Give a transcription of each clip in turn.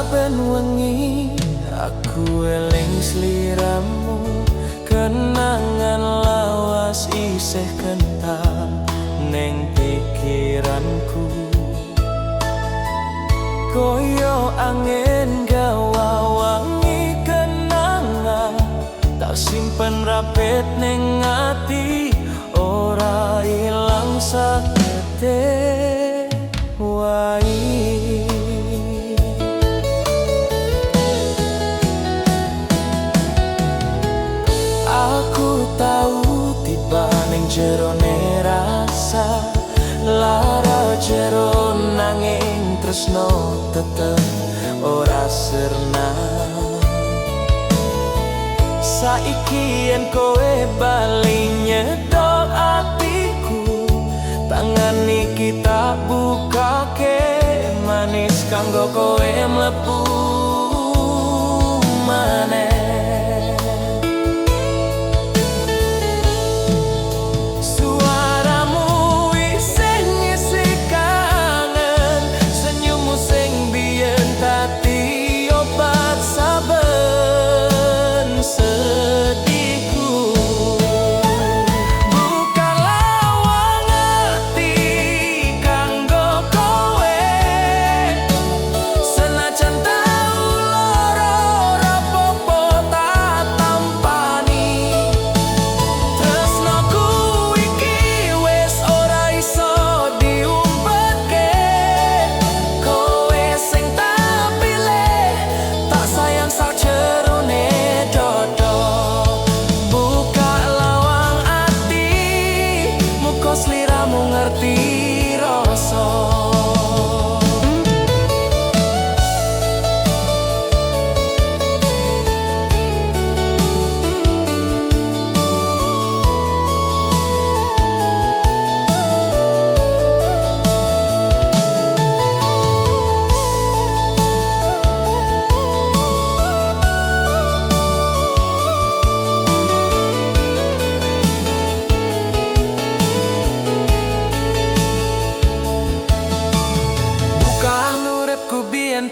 Saben wengi aku eling sliramu, kenangan lawas isih kental neng pikiranku. Koyo angin gawa wangi kenangan, tak simpen rapet neng ati, ora ilang sakete wae. Aku tau tiba ning jerone rasa lara jero, nanging tresno tetep ora sirna. Saiki yen kowe bali nyedok atiku, tangan iki tak bukake manis kanggo kowe mlebu maneh.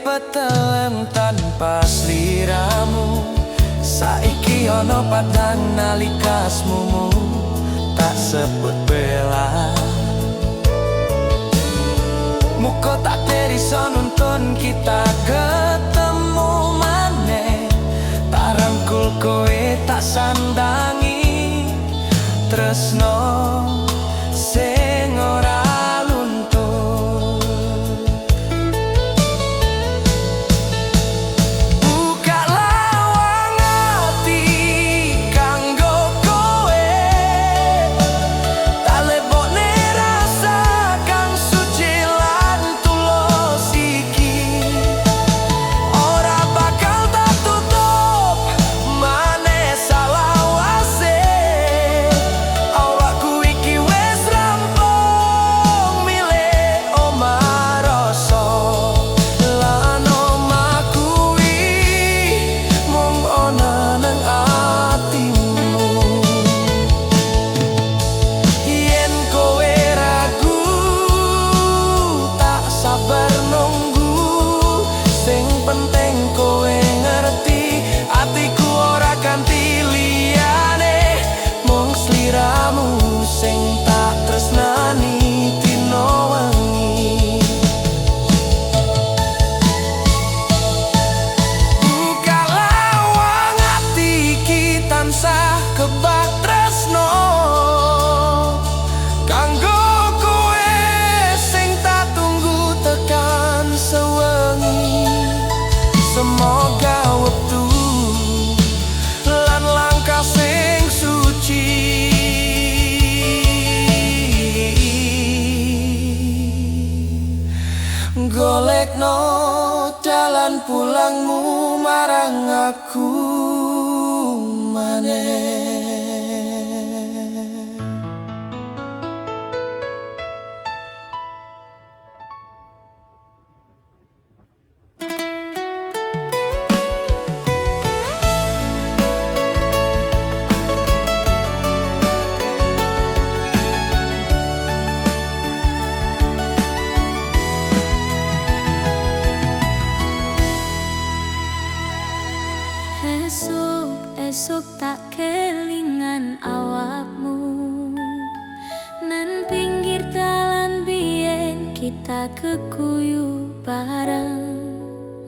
Petelem tanpa sliramu, saiki ono padang nalika asmumu tak sebut bela. Muko tak iso nuntun kita ketemu maneh, tak rangkul kowe tak sandangi tresno sing ora. Semoga wektu lan langkah sing suci golekno dalan pulangmu marang aku maneh.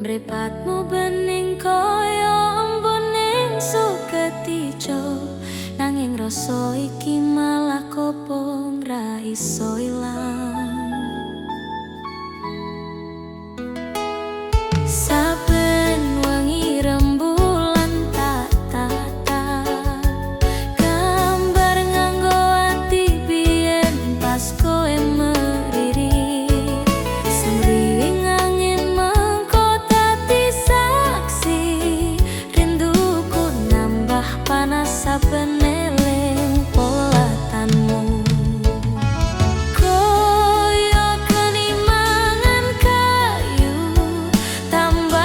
Mripatmu bening kaya embun ning suket ijo, nanging rasa iki malah kobong ra iso ilang. Saben wengi rembulan tak tatap, gambar nganggo ati biyen pas kowe meririt. Semriwing angin mengko dadi saksi, rinduku nambah panas saben eling polatanmu. Koyo geni mangan kayu, tambah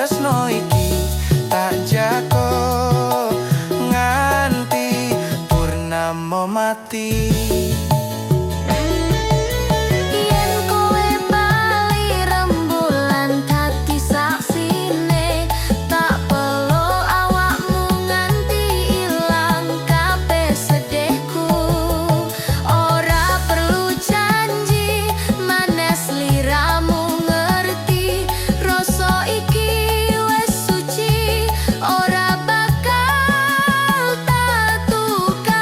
Tresno iki tak jago nganti purnama mati. Yen kowe bali, rembulan dadi saksine. Tak peluk awakmu nganti ilang kabeh sedihku. Ora perlu janji maneh, sliramu ngerti. Rasa iki wis suci, ora bakal tak tukar.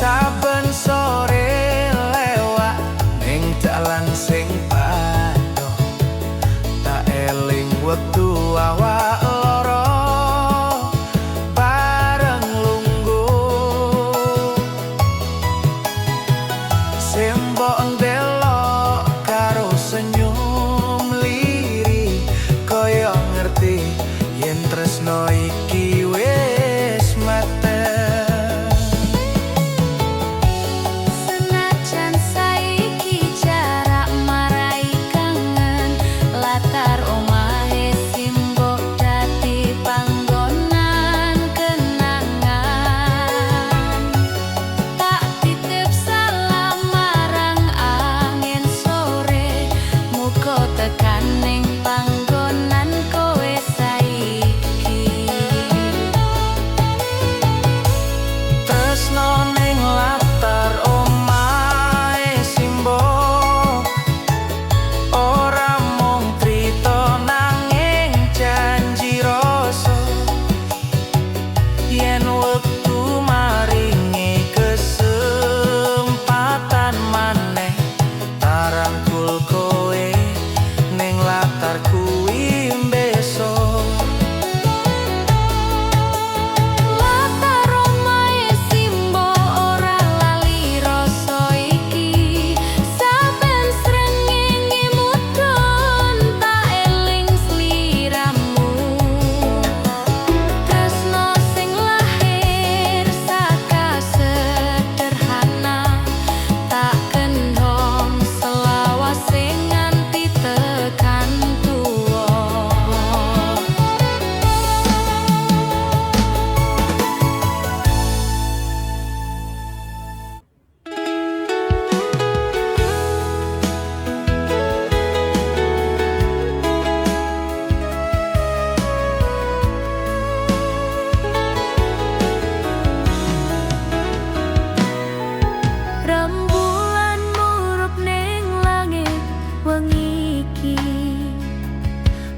Saben sore lewat ning dalan sing padha, tak eling wektu awak loro bareng lungguh. Simbok ndelok karo senyum liri, kaya ngerti yen tresno iki wis mateng. Senajan saiki jarak marai kangen, latar omahe simbok dadi panggonan kenangan. Tak titip salam marang angin sore, muga tekan ning panggonan kowe saiki. Tresno ning latar omahe simbok ora mung crita nanging janji rasa. Yen wektu maringi kesempatan maneh, tak rangkul kowe ning latar kuwi besok. Latar omahe simbok ora lali rasa iki. Saben srengenge mudhun tak eling sliramu. Tresno sing lahir saka sederhana, tak kendhong selawase nganti tekan tuwa. Rembulan murup ning langit wengi iki,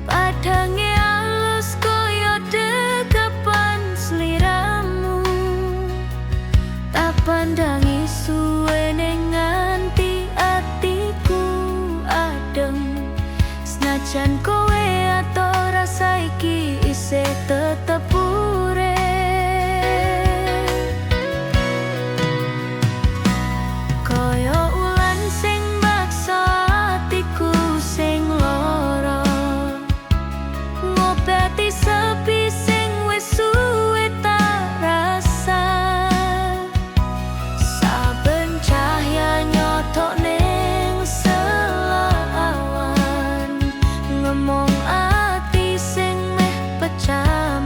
padhange alus kaya dekapan sliramu. Tak pandangi suwene nganti atiku adem, senajan kowe adoh rasa iki isih tetep urip. Kaya ulan sing maksa atiku sing lara, ngobati sepi sing wis suwe tak rasa. Saben cahya nyothok ning sela awan, ngemong ati sing meh pecah.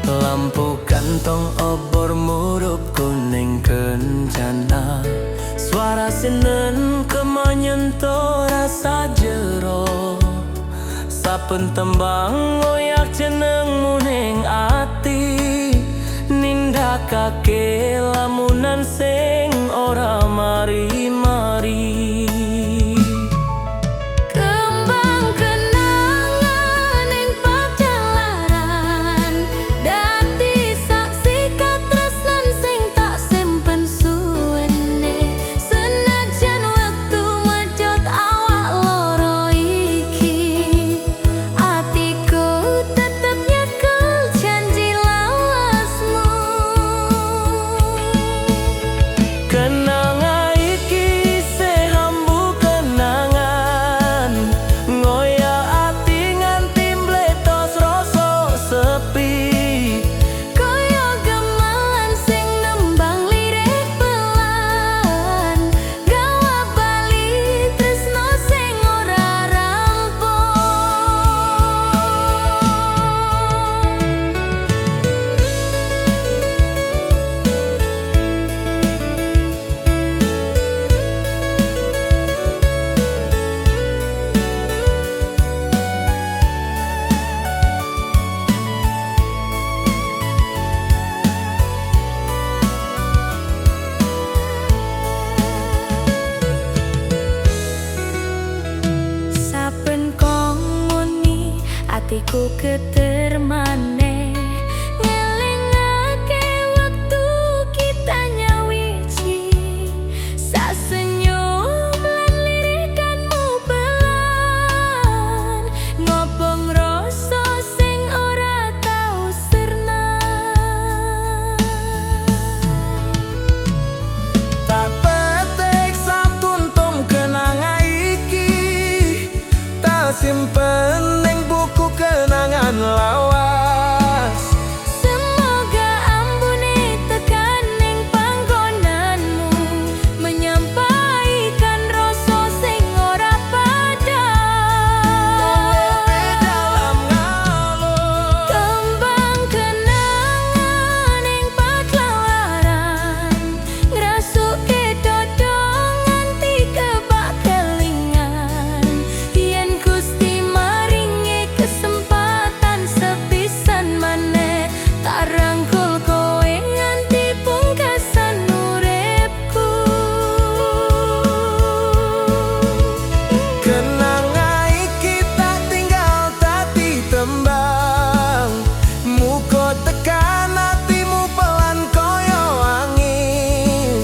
Lampu kantong obor murup kuning kencana. Suara sinen kemenyentuh rasa jero. Saben tembang ngoyak jenengmu ning ati, nindakake lamunan sing ora mari-mari. Kembang kenangan ing pajalaran, dadi saksi katresnan sing tak simpen suwene. Senajan wektu medhot awak loro iki, atiku tetep nyekel janji lawasmu. Kenanga iki isih ambu kenangan, ngoyak ati nganti mbletos rasa sepi. Kaya gamelan sing nembang lirih pelan, gawa bali tresno sing ora rampung. Saben kong muni atiku geter maneh, ngelingake wektu kita nyawiji. Sasenyum lan lirikanmu pelan, ngobong rasa sing ora tau sirna. Tak petik satuntum kenanga iki, tak simpen ning buku kenangan lawas. Semoga ambune tekan ning panggonanmu, menyampaikan rasa sing ora padhang. Dalam ngalur. Kembang kenangan ing pajalaran, ngrasuke dodo nganti kebak kelingan. Yen Gusti maringi kesempatan sepisan maneh, tak rangkul kowe nganti pungkasan uripku. Kenanga iki tak tinggal dadi tembang, muga tekan atimu pelan kaya angin.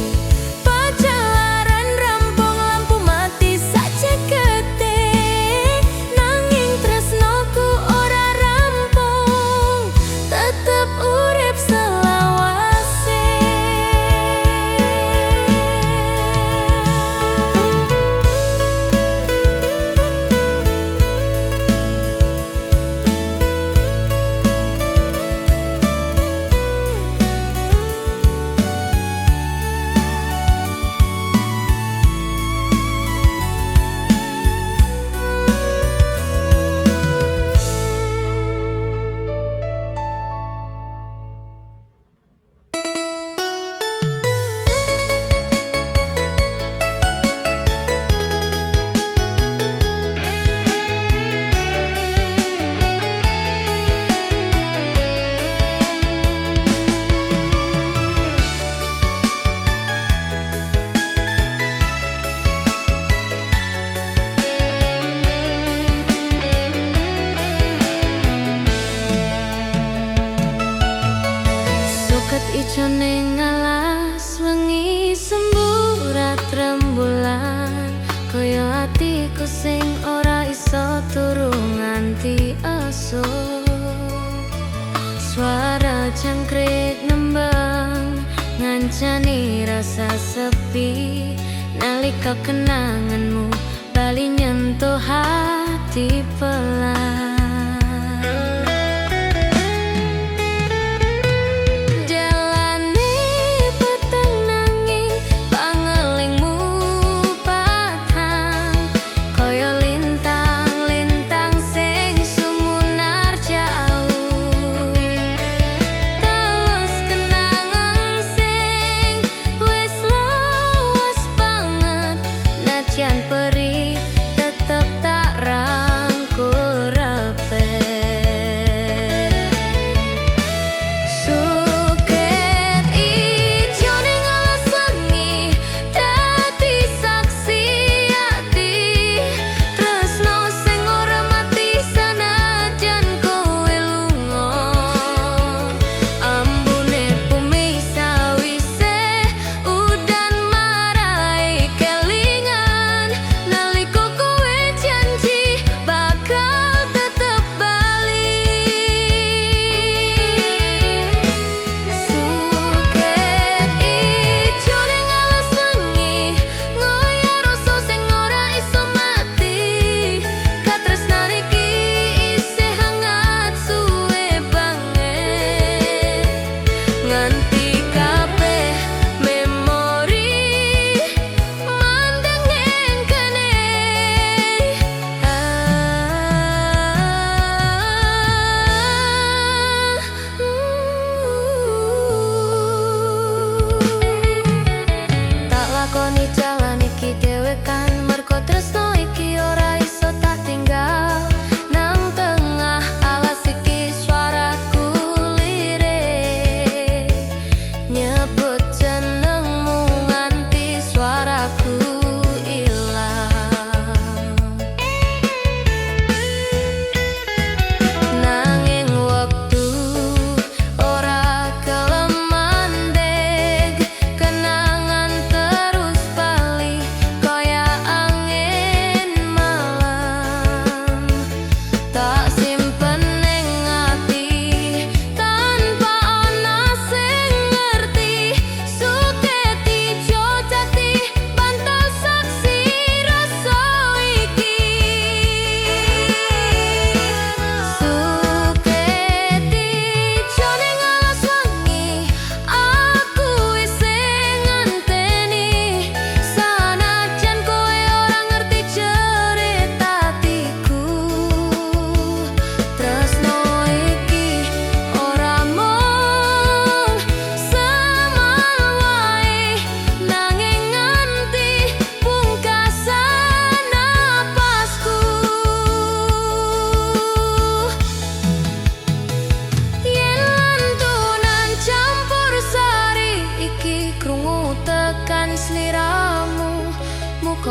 Pajalaran rampung lampu mati sacekete, nanging tresnoku ora rampung, tetep urip selawase. Suket ijo ning alas wengi semburat rembulan, kaya atiku sing ora iso turu nganti esuk. Suara jangkrik nembang ngancani rasa sepi, nalika kenanganmu bali nyentuh hati pelan. Jalane peteng nanging pangelingmu padhang, kaya lintang-lintang sing sumunar jauh.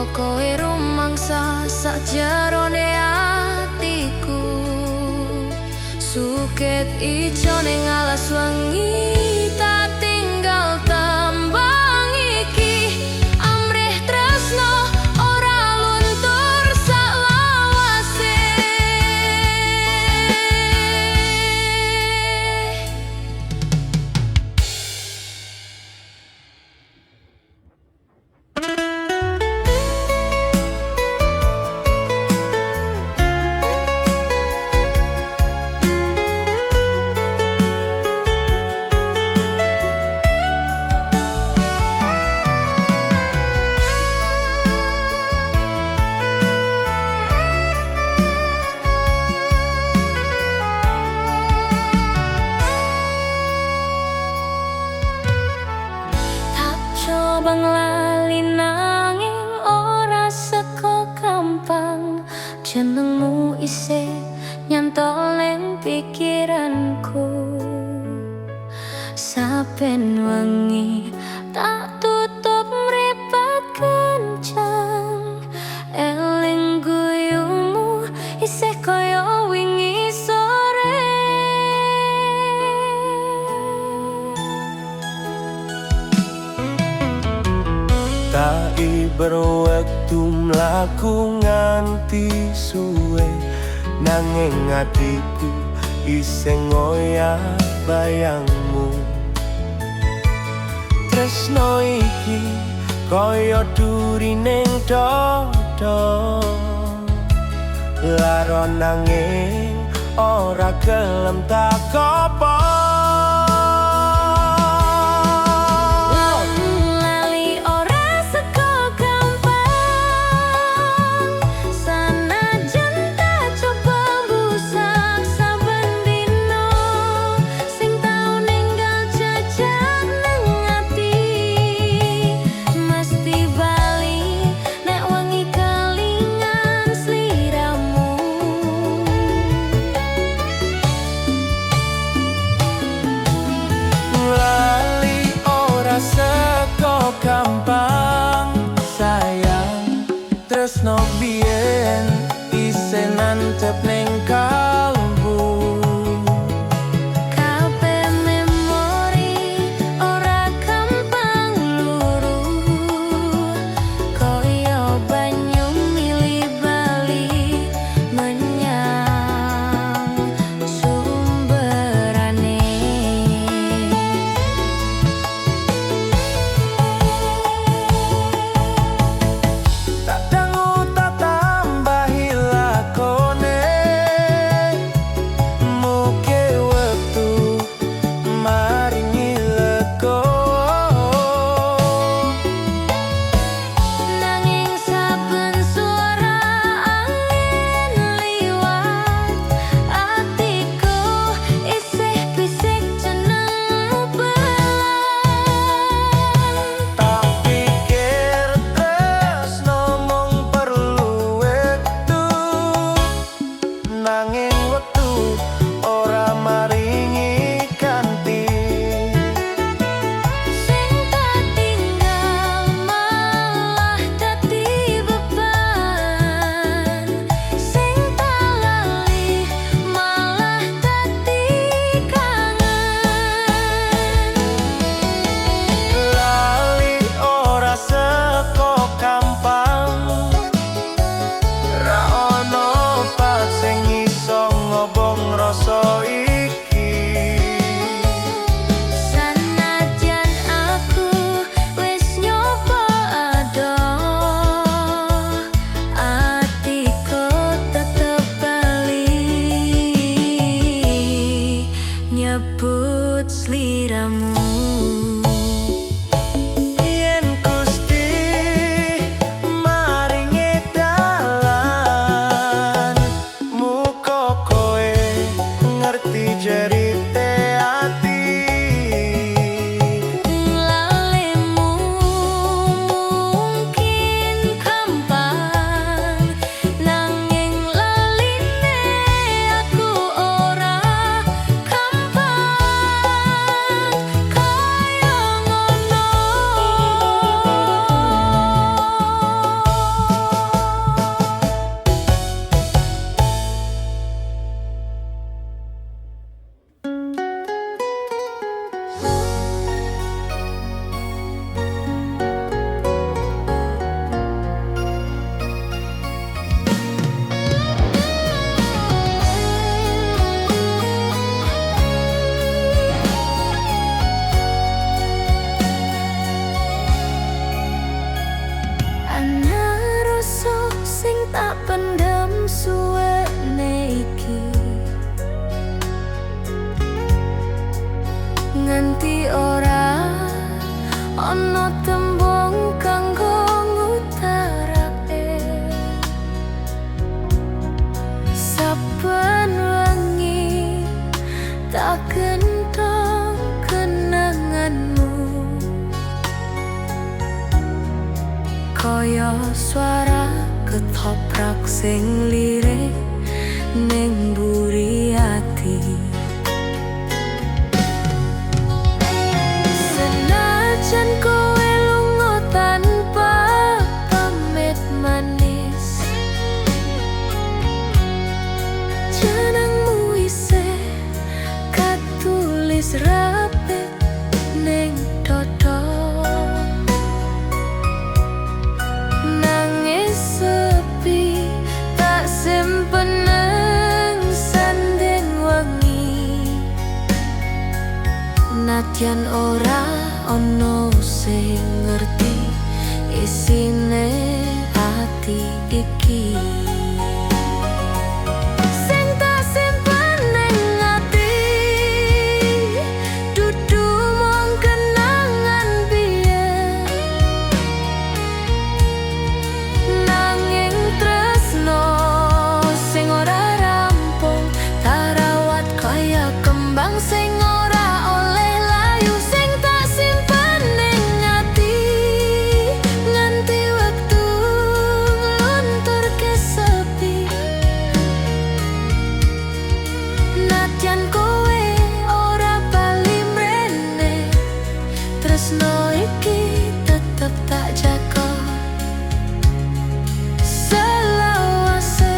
Kok kowe rumangsa sakjerone atiku. Suket ijo ning alas wengi, tak tinggal tembang iki. Amrih tresno ora luntur saklawase. Tak coba nglali nanging ora seko gampang. Jenengmu isih nyantol ning pikiranku. Saben wengi tak tutup mripat kencang, eling guyumu isih kaya wingi sore. Tak iber wektu mlaku nganti suwe, nanging atiku isih ngoyak bayangmu. Tresno iki kaya duri ning dada, lara nanging ora gelem tak kopong. Lali ora seko gampang, sanajan tak coba mbusak saben dino. Sing tau ninggal jejak nang ati, mesti bali nek wengi kelingan sliramu. Lali ora seko gampang, sayang. Tresno biyen isih nancep ning kalbu. Kabeh memori ora gampang luru, kaya banyu milih bali menyang sumberane. Tak dangu tak tambahi lakone, muge wektu maringi legowo. Nanging saben suara angin liwat, atiku isih bisik jenengmu pelan. Tak pikir tresno mung perlu wektu, nanging wektu ora maringi ganti. Sing tak tinggal malah dadi beban, sing tak lali malah dadi kangen. Lali ora seko gampang, ra ono obat sing iso ngobong rasa iki. Sanajan aku wis nyoba adoh, atiku tetep bali nyebut sliramu. Yen Gusti maringi dalan, muga kowe ngerti jerite ati. Lalimu mungkin gampang, nanging laline aku ora gampang. Nganti ora ana tembung kanggo ngutarake. Saben wengi tak genthong kenanganmu, kaya suara ketoprak sing lirik ning mburi ati. Senajan kowe lunga tanpa pamit manis, jenengmu isih katulis rapet ning dada. Nangis sepi tak simpen nang sanding wengi, nadyan ora ana sing ngerti isine ati iki. Sing tak simpen ning ati dudu mung kenangan biyen, nanging tresno sing ora rampung tak rawat kaya kembang sing ora oleh layu. Sing tak simpen ning ati nganti wektu nglunturke sepi, nadyan kowe ora bali mrene, tresno iki tetep tak jaga selawase.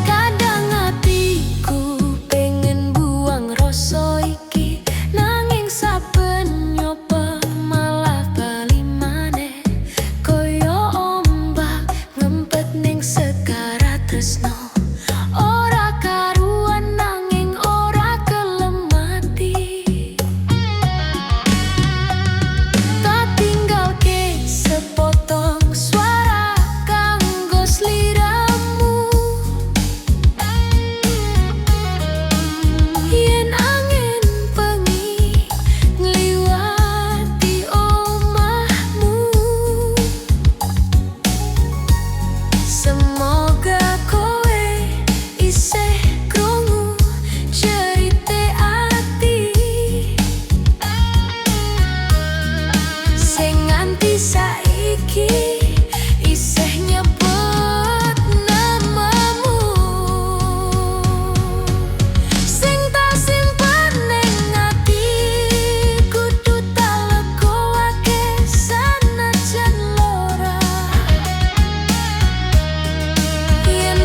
Kadang atiku pengen buang rasa iki, nanging saben nyoba malah bali maneh. Kaya ombak ngempet ning segara tresno, ora karuan nanging ora gelem mati. Tak tinggalke sepotong suara kanggo sliramu, yen angin bengi ngliwati omahmu. Semoga kowe isih krungu jerite ati sing nganti saiki isih nyebut namamu. Sing tak simpen ning ati kudu tak legokake sanajan lara. Yen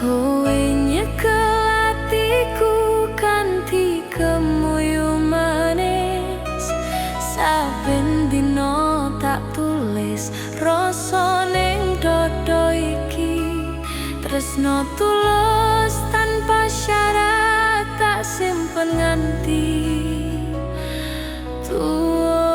Kowe nyekel atiku kanthi kemuyu manis. Saben dina tak tulis rasa ning dada iki. Tresno tulus tanpa syarat tak simpen nganti tuwa.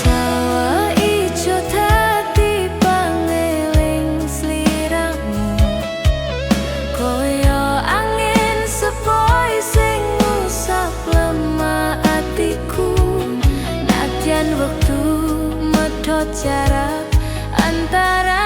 Sawah ijo dadi pangeling sliramu, kaya angin sepoi sing ngusap lemah atiku. Nadyan wektu medhot jarak antara